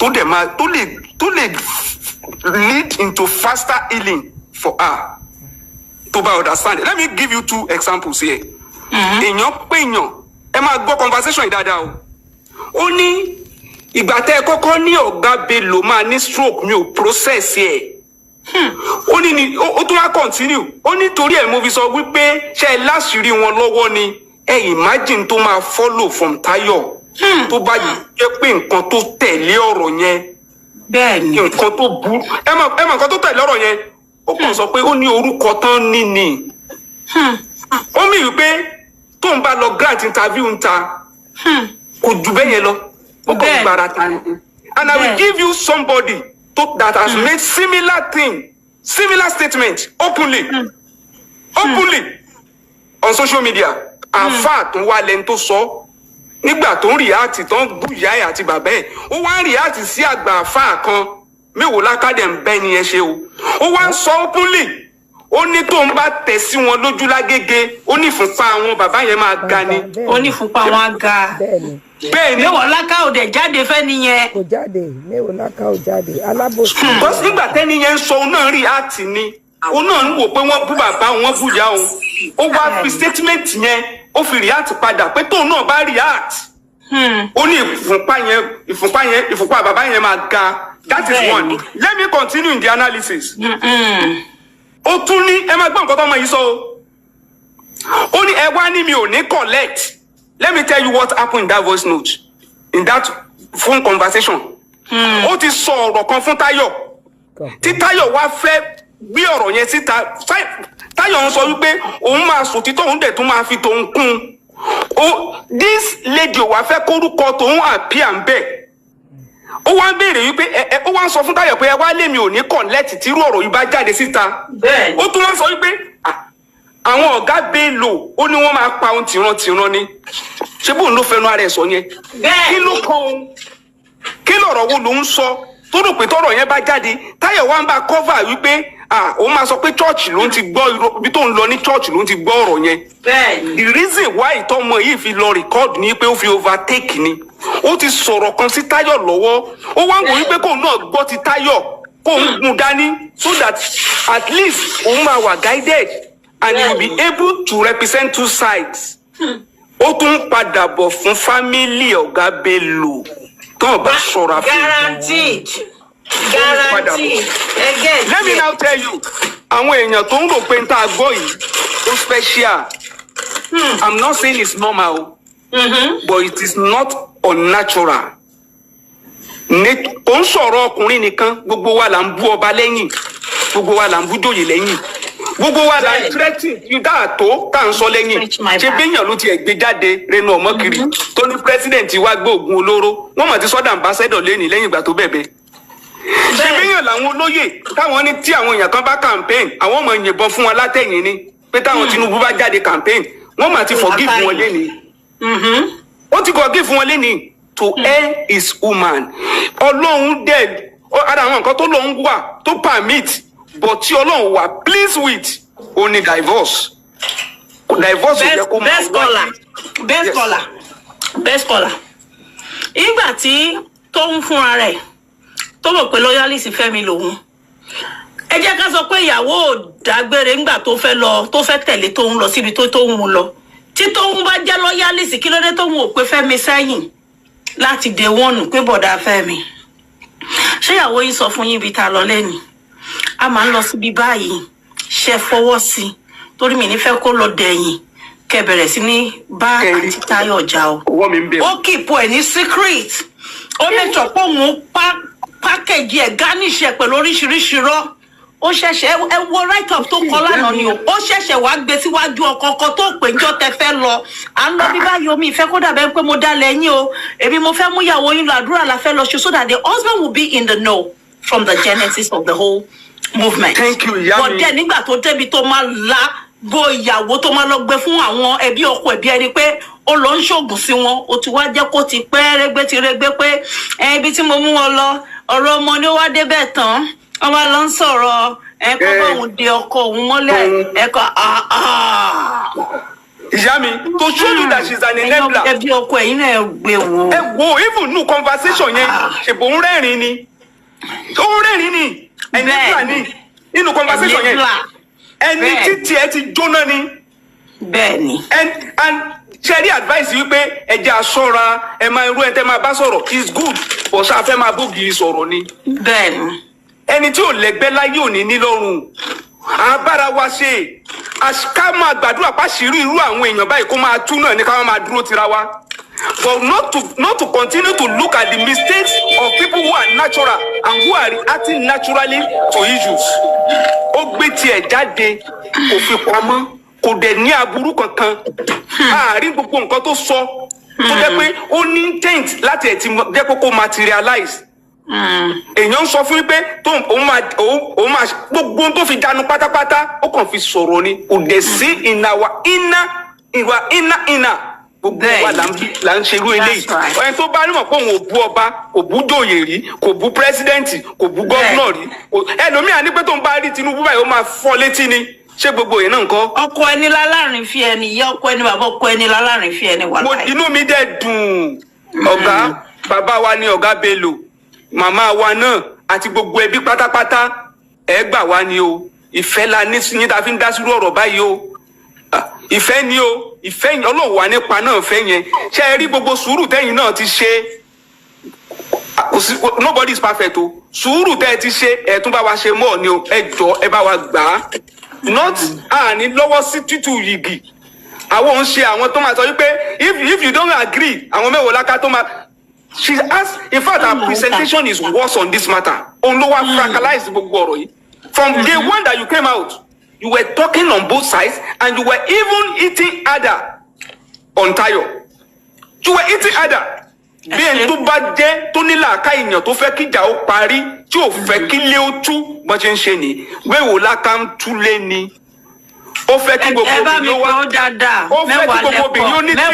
Tó dẹ̀ máa tó lè lead into faster healing for her, tó bá understand. Let me give you two examples here. Èèyàn pèèyàn, ẹ máa gbọ́ conversation yìí dáadáa o. Ó ní ìgbà tẹ́ ẹ kọ́kọ́ ní Ọ̀gá Bello máa ní stroke, mi ò process ẹ̀. Ó ní ni ó tún wá continue, ó ní torí ẹ̀ mo fi sọ wípé ṣe ẹ láṣìírí wọn lọ́wọ́ ni. Ẹ imagine tó máa follow from Táyọ̀, tó bá jẹ́ pé nǹkan tó tẹ̀lé ọ̀rọ̀ yẹn, nǹkan tó burú. Ẹ mọ nǹkan tó tẹ̀lé ọ̀rọ̀ yẹn, ó kàn sọ pé ó ní orúkọ tán ní ni. Ó mì wípé tóun bá lọ grant interview ń ta, kò jù bẹ́ẹ̀ yẹn lọ, ó kàn gbára ta ni. And I will give you somebody that has made similar thing, similar statement openly, openly on social media. Àáfàá tó wá lẹni tó sọ nígbà tó ń react, tó ń bú ìyá ẹ̀ àti bàbá ẹ̀, ó wá ń react sí àgbà àáfàá kan mẹ́wòó lákàdé ń bẹ́ ni ẹ ṣe o. Ó wá ń sọ openly, ó ní tóun bá tẹ̀ sí wọn lójú lágége, ó ní ìfúnpá àwọn bàbá yẹn máa ga ni. Ó ní ìfúnpá wọn á ga. Bẹ́ẹ̀ ni. Mẹ́wàá láká ò dẹ̀ jáde fẹ́ nìyẹn. Kò jáde, mẹ́wàá láká ò jáde, alábòsí. Because nígbà tẹ́ni yẹn ń sọ, òun náà react ni, òun náà ń wò pé wọ́n bú bàbá òun, wọ́n bú ìyá òun. Ó wá fi statement yẹn, ó fi react padà pé tóun náà bá react, ó ní ìfúnpá yẹn, ìfúnpá yẹn, ìfúnpá bàbá yẹn máa ga. That is one. Let me continue in the analysis. Ó tún ní, ẹ máa gbọ́ nǹkan tó ọmọ yìí sọ o. Ó ní ẹ wá ní mi ò ní collect. Let me tell you what happened in that voice note, in that phone conversation. Ó ti sọ ọ̀rọ̀ kan fún Táyọ̀ tí Táyọ̀ wá fẹ́ gbé ọ̀rọ̀ yẹn síta. Táyọ̀ ń sọ wípé òun máa sòtítọ́, òun dẹ̀ tún máa fi tòun kún un o. This lady ò wá fẹ́ kórúkọ tòun appear ń bẹ̀. Ó wá ń béèrè wípé ẹ ẹ ó wá ń sọ fún Táyọ̀ pé ẹ wá lèmi ò ní collect tírú ọ̀rọ̀ yìí bá jáde síta. Ó tún wá ń sọ wípé, ah, àwọn Ọ̀gá Bello, ó ní wọ́n máa pa ohun tìrantìran ni. Ṣé bóun ló fẹnu ara ẹ̀ sọ yẹn? Kí ló kọ́ òun? Kí lọ̀rọ̀ wo ló ń sọ tó rò pé tọ́rọ̀ yẹn bá jáde? Táyọ̀ wá ń bá cover wípé, ah, òun máa sọ pé church ló ń ti gbọ́ ibi tó ń lọ ní church ló ń ti gbọ́ ọ̀rọ̀ yẹn. The reason why ìtọ́mọ yìí fi lọ record ni pé ó fi overtake ni. Ó ti sọ̀rọ̀ kan sí Táyọ̀ lọ́wọ́, ó wá ń wò wípé kóun náà gbọ́ ti Táyọ̀, kóun gún dání, so that at least òun máa wà guided and he will be able to represent two sides. Ó tún padà bọ̀ fún family Ọ̀gá Bello tó bá ṣọ́ra fún un. Guaranteed. Padà bọ̀. Guaranteed again. Let me now tell you, àwọn èèyàn tó ń rò pé n tá a gbọ́ yìí ó special, I'm not saying it's normal o, but it is not unnatural. Kò ń sọ̀rọ̀ ọkùnrin nìkan. Gbogbo wa là ń bú ọba lẹ́yìn, gbogbo wa là ń bú jòyè lẹ́yìn, gbogbo wa là ń threaten dáa tó tá à ń sọ lẹ́yìn. Stretch my Ṣe back. béèyàn ló tiẹ̀ gbé jáde renu ọmọ kiri tó ní president wa gbé oògùn olóró, wọ́n mọ̀ ti sọ́dà ambassador lẹ́nìí lẹ́yìn ìgbà tó bẹ̀bẹ̀. Ṣe béèyàn làwọn olóyè táwọn ní tí àwọn èèyàn kan bá campaign, àwọn ọmọ yìnbọn fún wọn látẹ̀yìn ni, pé táwọn Tinubu bá jáde campaign, wọ́n mà ti forgive wọn lẹ́nìí. Ó ti forgive wọn lẹ́nìí. To err is human. Ọlọ́run dẹ̀ ara àwọn nǹkan tó lọ́n wà tó permit, but tí Ọlọ́run wà pleased with, ó ní divorce. Divorce ò jẹ́ kó máa Best caller. Best caller, best caller. Ìgbà tí tó ń fúnra rẹ̀ tó mọ̀ pé loyalist Fẹ́mi lòun, ẹ jẹ́ ká sọ pé ìyàwó ò dágbére ńgbà tó fẹ́ lọ, tó fẹ́ tẹ̀lé tó ń lọ síbi tó ń lọ. Tí tóun bá jẹ́ loyalist, kí ló dé tóun ò pé Fẹ́mi sẹ́yìn láti dé wọ́n nù pé, "Bọ̀dá Fẹ́mi, ṣé ìyàwó yín sọ fún yín ibi tá a lọ lẹ́nu? A máa ń lọ síbi báyìí, ṣe fọwọ́ sí i? Torí mi ní fẹ́ kó lọ dẹ̀yìn kẹ́ bẹ̀rẹ̀ sí ní bá Kẹ́rí. àǹtí Táyọ̀ jà o." Ọwọ́ mi ń bẹ̀. Ó keep ẹ̀ ní secret. Ó make sure pé òun pa package ẹ̀, garnish ẹ̀ pẹ̀lú oríṣiríṣi rọ́. Ó ṣẹ̀ṣẹ̀, ẹ wo write up tó kọ lánàá ni o. Ó ṣẹ̀ṣẹ̀ wá gbé síwájú ọkọ, ọkọ tó pè ń jọ tẹ fẹ́ lọ, à ń lọ bí báyìí, omi ìfẹ́ kó dàbẹ́ pé mo dálẹ̀ yín o, èmi mo fẹ́ mú ìyàwó yín lọ, àdúrà la fẹ́ lọ ṣe, so that the husband will be in the know from the genesis of the whole movement. Thank you, ìyá But mi. then nígbà tó débi tó máa la bo ìyàwó, tó máa lọ gbé fún àwọn ẹbí ọkọ, ẹbí ẹni pé ó lọ ń ṣoògùn sí wọn, ó ti wá jẹ́ kó ti pẹ́ rẹ́gbẹ́ ti rẹ́gbẹ́ pé ẹ ibi tí mo mú wọn lọ, ọ̀rọ̀ ọmọ ni. Ó wá débẹ̀ tán, wọ́n wá lọ ń sọ̀rọ̀ ẹ kọ́ báwọn de ọkọ òun mọ́lẹ̀ ẹ kọ́. Ìyá mi, to show you that she is an enabler. Ẹbí ọkọ ẹ̀yin náà gbé wo. Ẹ wo, even nù conversation yẹn, ṣèbò ń rẹ́rìn ni, ó ń rẹ́rìn ni. Enabler ni nínú conversation yẹn. Enabler. Ẹni títí ẹ ti jóná ni. Bẹ́ẹ̀ ni. And ṣe rí advice wípé ẹ jẹ́ aṣọ́ra, ẹ máa irú ẹ tẹ́ máa bá sọ̀rọ̀ is good, but ṣáà fẹ́ máa bógi sọ̀rọ̀ ni. Bẹ́ẹ̀ ni. Ẹni tí ò lẹ́gbẹ́ láyé òní nílọ́rùn àbára wa ṣe. Ká máa gbàdúrà pàṣírí irú àwọn èèyàn báyìí kó máa tú náà ní, ká máa dúró tira wa, but not to continue to look at the mistakes of people who are natural and who are reacting naturally to issues. Ó gbé tiẹ̀ jáde, kò fi pamọ́, kò dẹ̀ ní aburú kankan. Àárín gbogbo nǹkan tó sọ tó jẹ́ pé ó ní intent láti ẹ̀ ti jẹ́ kó materialize, èèyàn ń sọ fún yín pé tó òun máa gbogbo ohun tó fi dànù pátápátá, ó kàn fi sọ̀rọ̀ ni. Kò dẹ̀ sí in our inner in our inner inner gbogbo wa là ń ṣerú eléyìí. That's right. Ẹni tó bá nímọ̀ pé òun ò bú ọba, kò bú jòyè rí, kò bú president, kò bú governor rí, ẹlòmíà ní pé tó ń bá rí Tinubu báyìí, ó máa fọ́ létí ni. Ṣé gbogbo yẹn náà ń kọ́? Ọkọ ẹni lálárin fi ẹni, ìyá ọkọ ẹni, bàbá ọkọ ẹni lálárin fi ẹni wà Mo láì. inú mi dẹ̀ dùn. Ọ̀gá bàbá wa ni ọ̀gá Bello, màmá wa náà àti gbogbo ẹbí pátápátá, ẹ gbà wá ni o. Ìfẹ́ la ní sí yín tá a fi ń dá sírú ọ̀rọ̀ báyìí o. Ah, ìfẹ́ ni o, ìfẹ́ yẹn Ọlọ́run wà nípa náà. Fẹ́ yẹn, ṣé ẹ rí gbogbo sùúrù tẹ́yìn náà ti ṣe? Kò sí, nobody is perfect o. Sùúrù tẹ́ ẹ ti ṣe, ẹ tún bá wa ṣe mọ́ ni o. Ẹ jọ, ẹ bá wa gbà á. Not àní lọ́wọ́ sí tútù yìgì. Àwọn ò ń ṣe àwọn tó máa sọ wípé if you don't agree, àwọn mẹ́wàá láká tó máa. She has, in fact, her presentation is worse on this matter. Òun ló wá fracalize gbogbo ọ̀rọ̀ yìí. From day one that you came out, you were talking on both sides and you were even hitting harder on Tayo. You were hitting harder. Bí ẹni tó bá jẹ́ tó ní làákà èèyàn tó fẹ́ kíjà ó parí, tí ò fẹ́ kí lé ó tú, bọ́n ṣe ń ṣe nìyí. Wéwò láká ń túlé ni. Ó fẹ́ kí gbogbo Ẹ bá mi obìnrin ó wá kọ́ dáadáa. Ó fẹ́ kí Mẹ́wàá gbogbo obìnrin ó ní lẹ́kọ̀ọ́.